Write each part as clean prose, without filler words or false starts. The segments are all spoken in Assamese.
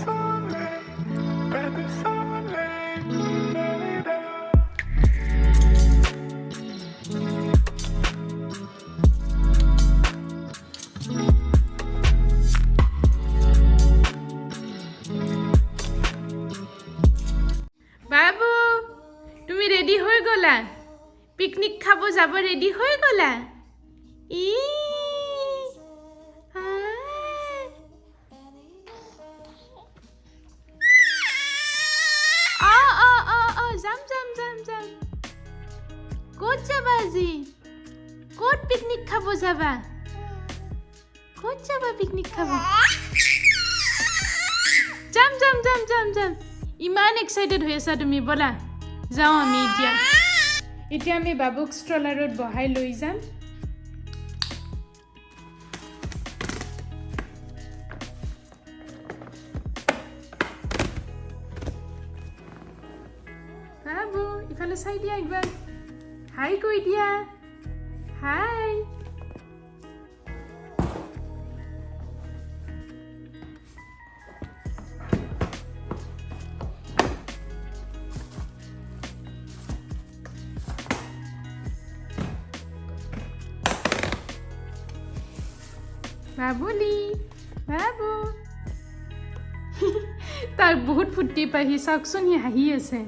Soleil, pas de soleil. Da. বাবু, তুমি ৰেডি হৈ গ'লা? পিকনিক খাব যাব ৰেডি হৈ গ'লা? ই আ। অ অ অ অ, যাম যাম যাম যাম। ক'ত যাবা আজি? ক'ত পিকনিক খাব যাবা? ক'ত যাবা পিকনিক খাব? যাম যাম যাম যাম যাম। ইমান এক্সাইটেড হৈ আছা তুমি। ব'লা যাওঁ আমি এতিয়া। এতিয়া আমি বাবুক ষ্ট্ৰলাৰত বহাই লৈ যাম। বাবু, ইফালে চাই দিয়া একবাৰ। হাই কৈ দিয়া, হাই। বাবুলি, বাবু। তাৰ বহুত ফূৰ্তি পায় সি। চাওকচোন, সি হাঁহি আছে।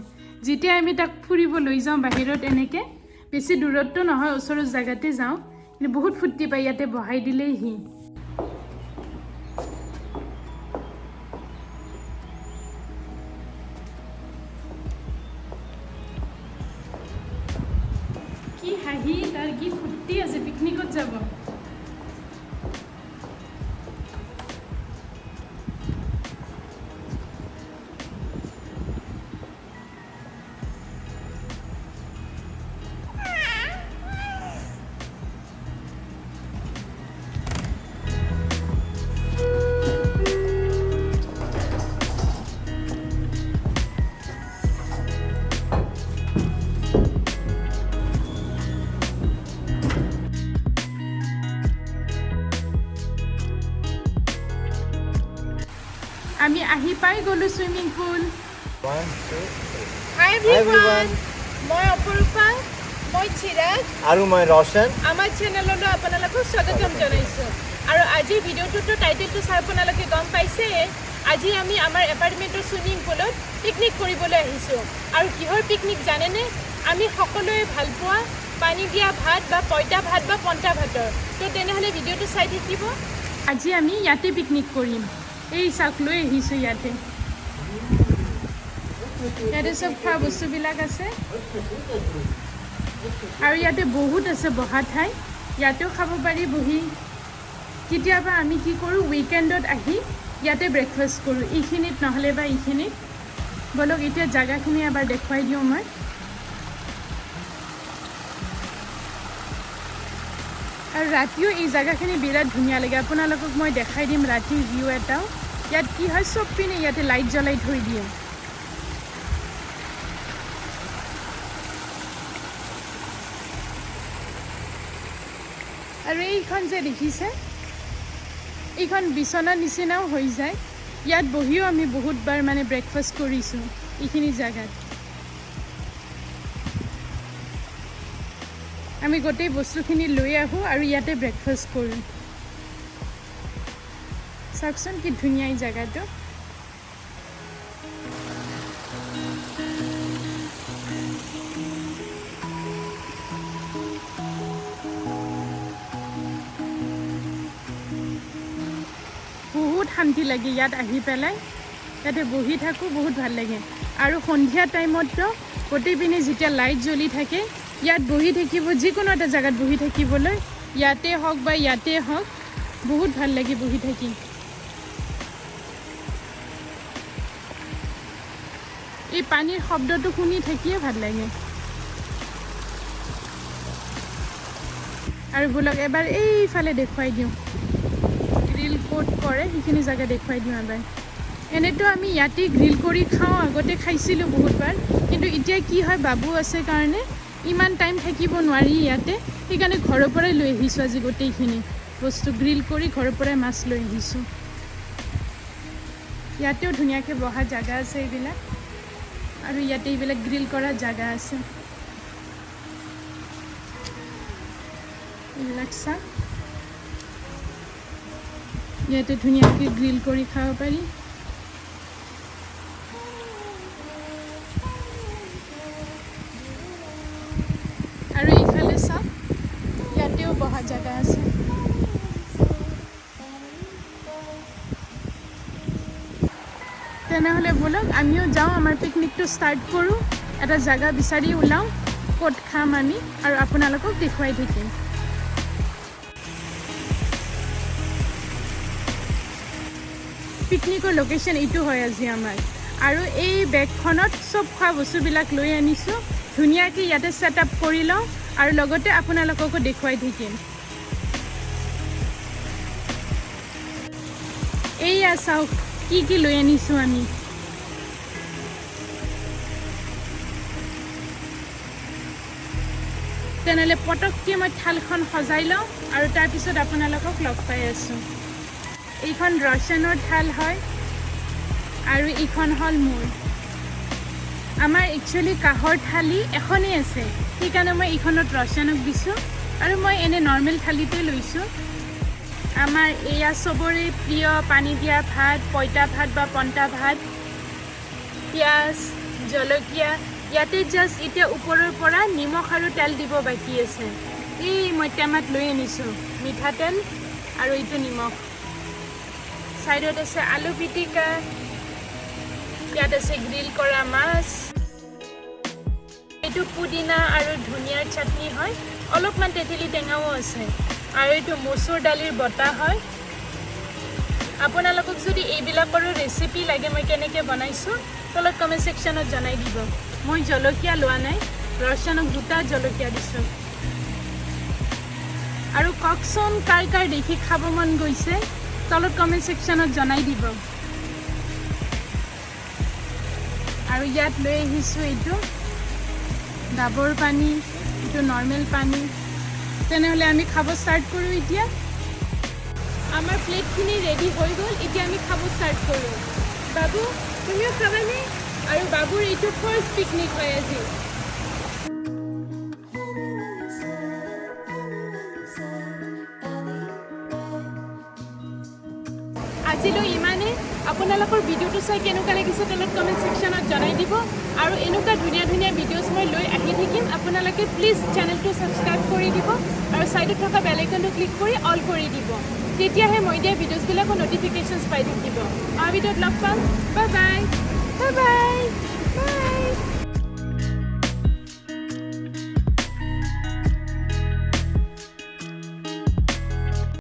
যেতিয়া আমি তাক ফুৰিব লৈ যাওঁ বাহিৰত এনেকৈ, বেছি দূৰততো নহয়, ওচৰৰ জেগাতে যাওঁ, কিন্তু বহুত ফূৰ্তি পায় ইয়াতে বহাই দিলেই সি। কি হাঁহি তাৰ, কি ফূৰ্তি আছে, পিকনিকত যাব। আমি আহি পাই গ'লোঁ swimming pool. One, two, three. Hi everyone. Everyone. মই অপৰূপা, মই চিৰাগ। আৰু মই ৰোশন। আমাৰ চেনেললৈ আপোনালোকক স্বাগতম জনাইছোঁ। আৰু আজিৰ ভিডিঅ'টোতো টাইটেলটো চাই আপোনালোকে গম পাইছে, আজি আমি আমাৰ এপাৰ্টমেণ্টৰ চুইমিং পুলত পিকনিক কৰিবলৈ আহিছোঁ। আৰু কিহৰ পিকনিক জানেনে? আমি সকলোৱে ভাল পোৱা পানী দিয়া ভাত বা পঁইতা ভাত বা পন্তা ভাতৰ। তো তেনেহ'লে ভিডিঅ'টো চাই থাকিব। আজি আমি ইয়াতে পিকনিক কৰিম। এই চাওক, লৈ আহিছোঁ ইয়াতে। ইয়াতে চব খোৱা বস্তুবিলাক আছে আৰু ইয়াতে বহুত আছে বহা ঠাই। ইয়াতেও খাব পাৰি বহি। কেতিয়াবা আমি কি কৰোঁ, উইকেণ্ডত আহি ইয়াতে ব্ৰেকফাষ্ট কৰোঁ, এইখিনিত নহ'লে বা এইখিনিত। ব'লক, এতিয়া জেগাখিনি এবাৰ দেখুৱাই দিওঁ মই। আৰু ৰাতিও এই জেগাখিনি বিৰাট ধুনীয়া লাগে। আপোনালোকক মই দেখাই দিম ৰাতিৰ ভিউ এটাও। ইয়াত কি হয়, চব পিনে ইয়াতে লাইট জ্বলাই থৈ দিয়ে। আৰু এইখন যে দেখিছে, এইখন বিচনাৰ নিচিনাও হৈ যায়। ইয়াত বহিও আমি বহুতবাৰ মানে ব্ৰেকফাষ্ট কৰিছোঁ এইখিনি জেগাত। আমি গোটেই বস্তুখিনি লৈ আহোঁ আৰু ইয়াতে ব্ৰেকফাষ্ট কৰোঁ। চাওকচোন কি ধুনীয়া এই জেগাটো। বহুত শান্তি লাগে ইয়াত আহি পেলাই। ইয়াতে বহি থাকোঁ, বহুত ভাল লাগে। আৰু সন্ধিয়া টাইমততো গোটেই পিনে যেতিয়া লাইট জ্বলি থাকে, ইয়াত বহি থাকিব, যিকোনো এটা জেগাত বহি থাকিবলৈ, ইয়াতে হওক বা ইয়াতে হওক, বহুত ভাল লাগে বহি থাকি। এই পানীৰ শব্দটো শুনি থাকিয়ে ভাল লাগে। আৰু ব'লক, এবাৰ এইফালে দেখুৱাই দিওঁ। গ্ৰিল ক'ত কৰে সেইখিনি জেগা দেখুৱাই দিওঁ এবাৰ। এনেইতো আমি ইয়াতেই গ্ৰিল কৰি খাওঁ, আগতে খাইছিলোঁ বহুতবাৰ। কিন্তু এতিয়া কি হয়, বাবু আছে কাৰণে ইমান টাইম থাকিব নোৱাৰি ইয়াতে। সেইকাৰণে ঘৰৰ পৰাই লৈ আহিছোঁ আজি গোটেইখিনি বস্তু। গ্ৰিল কৰি ঘৰৰ পৰাই মাছ লৈ আহিছোঁ। ইয়াতেও ধুনীয়াকৈ বহা জেগা আছে এইবিলাক, আৰু ইয়াতে এইবিলাক গ্ৰিল কৰা জেগা আছে। এইবিলাক চাওক, ইয়াতে ধুনীয়াকৈ গ্ৰিল কৰি খাব পাৰি। আৰু এইফালে চাওক, ইয়াতেও বহা জেগা আছে। তেনেহ'লে ব'লক আমিও যাওঁ, আমাৰ পিকনিকটো ষ্টাৰ্ট কৰোঁ। এটা জেগা বিচাৰি ওলাওঁ ক'ত খাম আমি, আৰু আপোনালোকক দেখুৱাই থাকিম। পিকনিকৰ লোকেশ্যন এইটো হয় আজি আমাৰ। আৰু এই বেগখনত চব খোৱা বস্তুবিলাক লৈ আনিছোঁ, ধুনীয়াকৈ ইয়াতে ছেট আপ কৰি লওঁ আৰু লগতে আপোনালোককো দেখুৱাই থাকিম। এইয়া চাওক কি কি লৈ আনিছোঁ আমি। তেনেহ'লে পটককৈ মই থালখন সজাই লওঁ আৰু তাৰপিছত আপোনালোকক লগ পাই আছোঁ। এইখন ৰচনৰ থাল হয় আৰু এইখন হ'ল মোৰ। আমাৰ একচুৱেলি কাঁহৰ থালি এখনেই আছে, সেইকাৰণে মই এইখনত ৰচনক দিছোঁ আৰু মই এনে নৰ্মেল থালিতে লৈছোঁ। আমাৰ এয়া চবৰে প্ৰিয় পানী দিয়া ভাত, পঁইতা ভাত বা পন্তা ভাত, পিঁয়াজ, জলকীয়া। ইয়াতে জাষ্ট এতিয়া ওপৰৰ পৰা নিমখ আৰু তেল দিব বাকী আছে। এই মই টেমাত লৈ আনিছোঁ মিঠাতেল আৰু এইটো নিমখ। ছাইডত আছে আলু পিটিকা, ইয়াত আছে গ্ৰিল কৰা মাছ, এইটো পুদিনা আৰু ধনিয়াৰ চাটনি হয়, অলপমান তেতেলী টেঙাও আছে, আৰু এইটো মচুৰ দালিৰ বটা হয়। আপোনালোকক যদি এইবিলাকৰো ৰেচিপি লাগে মই কেনেকৈ বনাইছোঁ তলত কমেণ্ট ছেকশ্যনত জনাই দিব। মই জলকীয়া লোৱা নাই, ৰচনক দুটা জলকীয়া দিছোঁ। আৰু কওকচোন কাৰ কাৰ দেখি খাব মন গৈছে তলত কমেণ্ট ছেকশ্যনত জনাই দিব। আৰু ইয়াত লৈ আহিছোঁ এইটো ডাবৰ পানী, এইটো নৰ্মেল পানী। তেনেহ'লে আমি খাব ষ্টাৰ্ট কৰোঁ। এতিয়া আমাৰ প্লেটখিনি ৰেডি হৈ গ'ল, এতিয়া আমি খাব ষ্টাৰ্ট কৰোঁ। বাবু তুমিও খাবানে? আৰু বাবুৰ এইটো ফাৰ্ষ্ট পিকনিক হয় আজি। আজিলৈ ইমানেই। আপোনালোকৰ ভিডিঅ'টো চাই কেনেকুৱা লাগিছে তলত কমেণ্ট ছেকশ্যনত জনাই দিব। আৰু এনেকুৱা ধুনীয়া ধুনীয়া ভিডিঅ'ছ মই লৈ আহি থাকিম। আপোনালোকে প্লিজ চেনেলটো ছাবস্ক্ৰাইব কৰি দিব আৰু ছাইডত থকা বেল আইকনটো ক্লিক কৰি অল কৰি দিব, তেতিয়াহে মই দিয়া ভিডিঅ'ছবিলাকৰ ন'টিফিকেশ্যনছ পাই থাকিব। অহা ভিডিঅ'ত লগ পাম। Bye bye, bye bye.